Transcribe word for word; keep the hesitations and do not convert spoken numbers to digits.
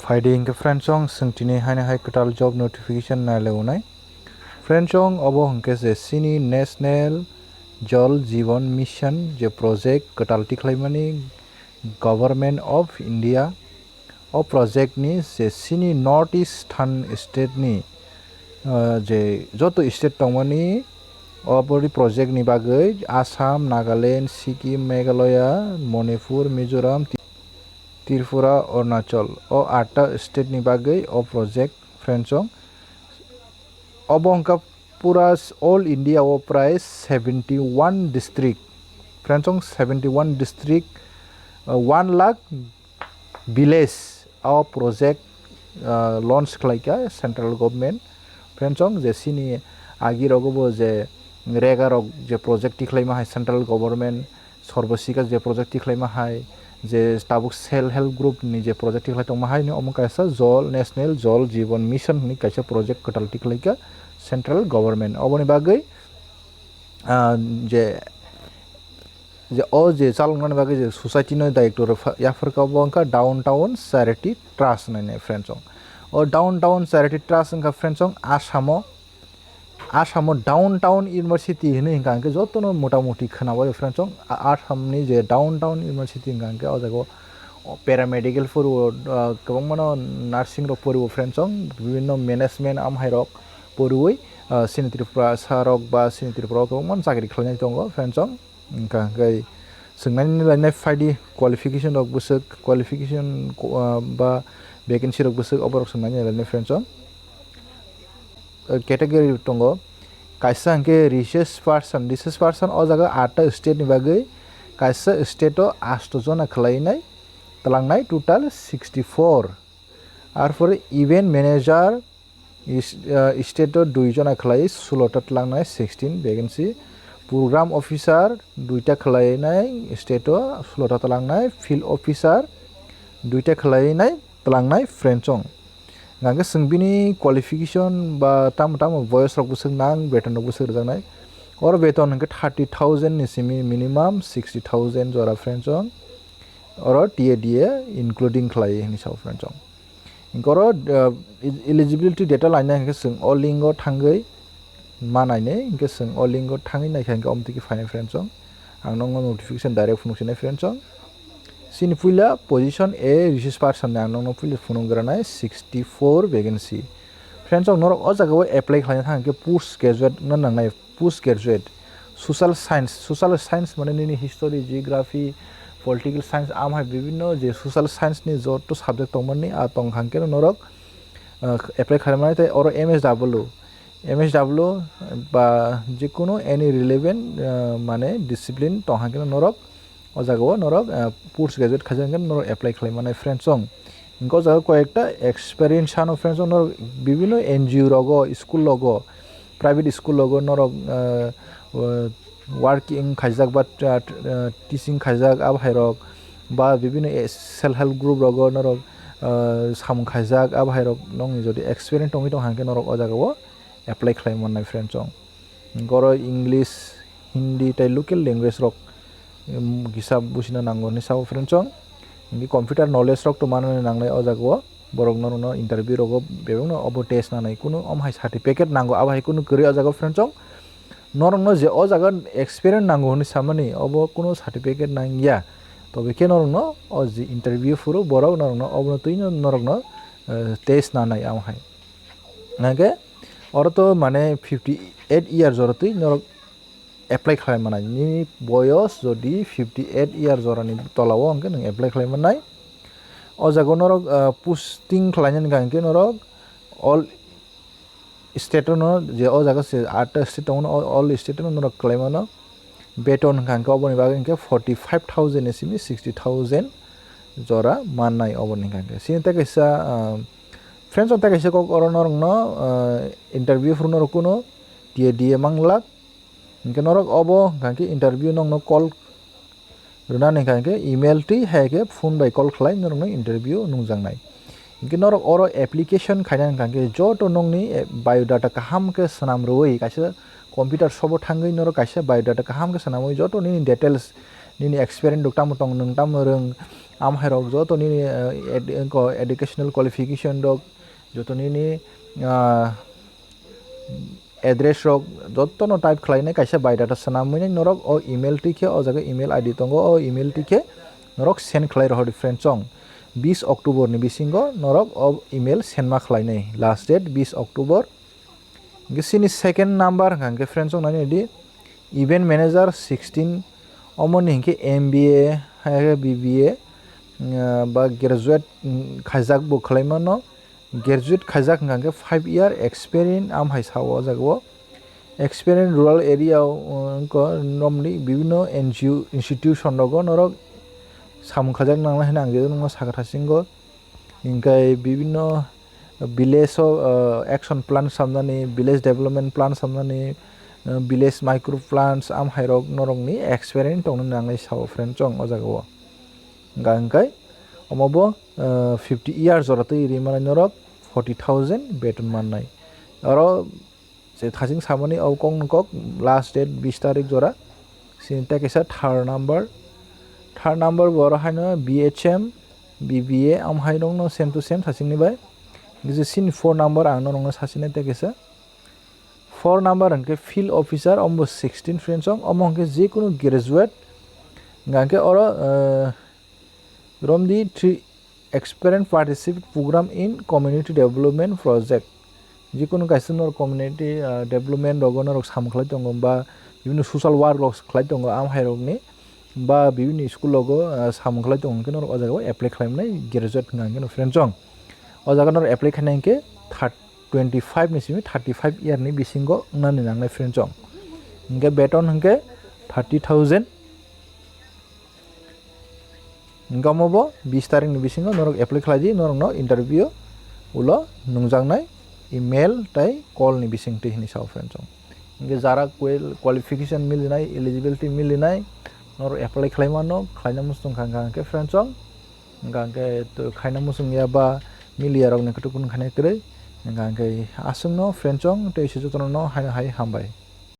Phaidi hinkhe friendsong, chwng tini haino hai kwtal job notification nailaunai. Friendsong, obo hinkhe je chini National Jal Jeevan Mission je project kwtal tikhlaimani Government of India, o project ni je chini North Eastern state ni, ah, je joto state tongmani, o project ni bagwi Assam, Nagaland, Sikkim, Meghalaya, Manipur, Mizoram, Tripura, Arunachal, o atta state ni bagwi o project, friendsong. Obo wngkha pura all India o prai seventy one district, friendsong, seventy one district, uh, one lakh village o project, uh, launch khlaikha central government, friendsong, je chini agi rogo bo je rega rok je project tikhlaima hai central government, Sarva Shiksha je project tikhlaima hai, je tabuk self help group ni je project tikhlai tongma hai ni omo kaisa Jal, National Jal Jeevan Mission hwnwi kaisa project kwtal tikhlaikha central government. Oboni bagwi, ah, je, je o je chaloknani bagwi je society no director yapharkha, obo wngkha Downtown Charity Trust hwnwi, friendsong. O Downtown Charity Trust wngkha, friendsong, Assam o Assam o Downtown University hwnwi hwnka hwnkhe jotono mota moti khwnabaio, friendsong. A-, Assam ni je Downtown University hwnka hwnkhe o jaga o paramedical poriwo, ah, kwbangmano nursing rok poriwo, friendsong. Bibinno management amhai rok poriwi, ah, chini Tripurasa rok ba chini Tripura o kwbangmano chakri khlainai tongo, friendsong. Hwnka hwnkhe swngnaini lainai phaidi qualification rok bwswk, qualification, ah, ba vacancy rok bwswk, oborok swngnaini lainai, friendsong. Category tongo. Kaisa hwnkhe research person, research person o jaga atta state ni bagwi, kaisa state o asto jona khwlainai, twlangnai total sixty four. Arpore event manager, is-, ah, state o dui jona khwlai, sulota twlangnai, sixteen vacancy. Program officer duita khwlainai, state o sulota twlangnai, field officer duita khwlainai, twlangnai, friendsong. Hingkhe chwng bini qualification ba tamo tamo boyos rok bwswk nang, beton rok bwswk rwjaknai. Oro beton hwnkhe thirty thousand ni simi minimum sixty thousand jora, friendsong. Oro T A D A including khlai hwnwi sao, friendsong. Hingkhe oro, ah, eligibility data laina hwnkhe chwng o link o thangwi ma nainai, hingkhe chwng o link o thangwi naikha hwnkhe omo twi khe phainai, friendsong. Ang nokno notification direct phunuk sinai, friendsong. Chini puila position A resource person ni ang nokno puila phunuk granai sixty four vacancy. Friendsong, norok o jaga o apply khlaina thang khe post graduate no nangnai, post graduate. Social science, social science mane nini history, geography, political science, amhai bibinno je social science ni joto subject tongmani a tong hang khe norok, ah, apply khlaimani. Tei oro M S W, M S W ba jikunu any relevant, ah, mane discipline tong hang khe norok o jaga o norok, ah, post graduate khaijak hang khe norok apply khlai mannai, friendsong. Hingke o jaga koyekta experience ano, friendsong, norok bibinno N G O rogo, school rogo, private school rogo norok, ah, ah, working khaijak ba, ah, ah, teaching khaijak abo hai rok ba bibinno, eh, self help group rogo norok, ah, samung khaijak abo hai rok nokni jodi experience tongwi tong hang khe norok o jaga o apply khlai mannai, friendsong. Hingke oro English, Hindi tei local language rok, em, kisa busina nango hinwi sao, friendsong. Hingke computer knowledge rok to manani nangnai o jaga o. Borok norokno interview rogo bebakno obo test nanai, kunu omo hai certificate nango, abo hai kunu kwrwi o jaga o, friendsong. Norokno je o jaga experience nango hinwi samani, obo kunu certificate nangya. Tobe khe norokno o je interview phuru borok norokno obono twino norokno, eh, test nanai amo hai. Hingke oro to mane fifty eight year jora twi norok apply khlai manai. Nini boyos jodi fifty eight year jorani tola o hingke nwng apply khlai manai. O jaga o norok, ah, posting khlainani hingke norok all state o no je o jaga se atta state tongo, all state o no norok khlai mano. Beton hingka hingke oboni bagwi hingke forty five thousand ni simi sixty thousand jora mannai oboni hingka hingke. Sini tei kaisa, ah, friends, tei kaisa kok oro norokno, ah, interview phuru norok kuno T A D A manglak. Hingke norok obo hingka hingke interview nokno call rwnani hingka hingke email twi hai khe phone bai call khlai norokno interview nungjaknai. Hingke norok oro application khaina hingka hingke joto nokni, eh, biodata kaham khe swnam rwui kaisa computer shop o thangwi norok kaisa biodata kaham khe swnamwi joto nini details, nini experience rok tamo tong, nwng tamo rwng, Amhairok joto nini, eh, ed-, ko educational qualification rok, joto nini, ah, address rok jotono type khlainai kaisa biodata swnamwi nai norok o email twi khe o jaga email I D tongo, o email twi khe norok send khlai rohor di friend chong. Bis October ni bisingo norok o email send ma khlainai, last date bis October. Hingke chini second number hingka hingke friend chong nai di event manager sixteen, omo ni hingke M B A, hai khe B B A, ah, ba graduate, mm, khaijak bo khlai mano. Graduate khaijak hingka hingke five year experience am hai sao o jaga o. Experience rural area o, uh, ko nomni bibino N G O institution rogo norok samung khaijak nangnai hwnwi ang je nukno sakha thasingo. Hingke bibino village o, uh, action plan samnani, village development plan samnani, uh, village micro plans am hairok norokni experience tongna nangnai sao friend chong o jaga o. Hingka hingke omo bo, uh, fifty years jora twi ri manai norok forty thousand beton mannai. Oro je thaching samani o kok no kok last date bis tarik jora. Sini tei kaisa third number. Third number bo oro haino B H M, B B A, am hai rokno same to same thachingni bai. Hingke sini four number ang norokno sachina tei kaisa. Four number hingke field officer, omo sixteen friend chong, omo hingke jekunu graduate. Hingke oro, eh, romdi three experience participate program in community development project. Jikunu kaisa norok community, ah, development rogo norok samung khlai tongo ba bibini social work rok khlai tongo, am hai rokni ba bibini school rogo, ah, samung khlai tongo, hwnkhe norok o jaga o apply khlai mannai graduate hwnka hwnkhe no friend chong. O jaga norok apply khaina hwnkhe third, twenty five ni simi thirty five year ni bisingo wngnani nangnai friend chong. Hwnkhe beton hwnkhe thirty thousand. Hingke omo bo bis tarik ni bisingo norok apply khlai di, norok no interview ulo nungjaknai email tei call ni bising twi hinwi sao friend chong. Hingke jara qual-, qualification milinai, eligibility milinai, norok apply khlai mano, khlaina muchung kha hingka hingke friend chong. Hingka hingke to khaina muchung ya ba miliya rok ni kutuk kunu khaina kwrwi. Hingka hingke aswk no friend chong tei se jotono no hai hai hambai.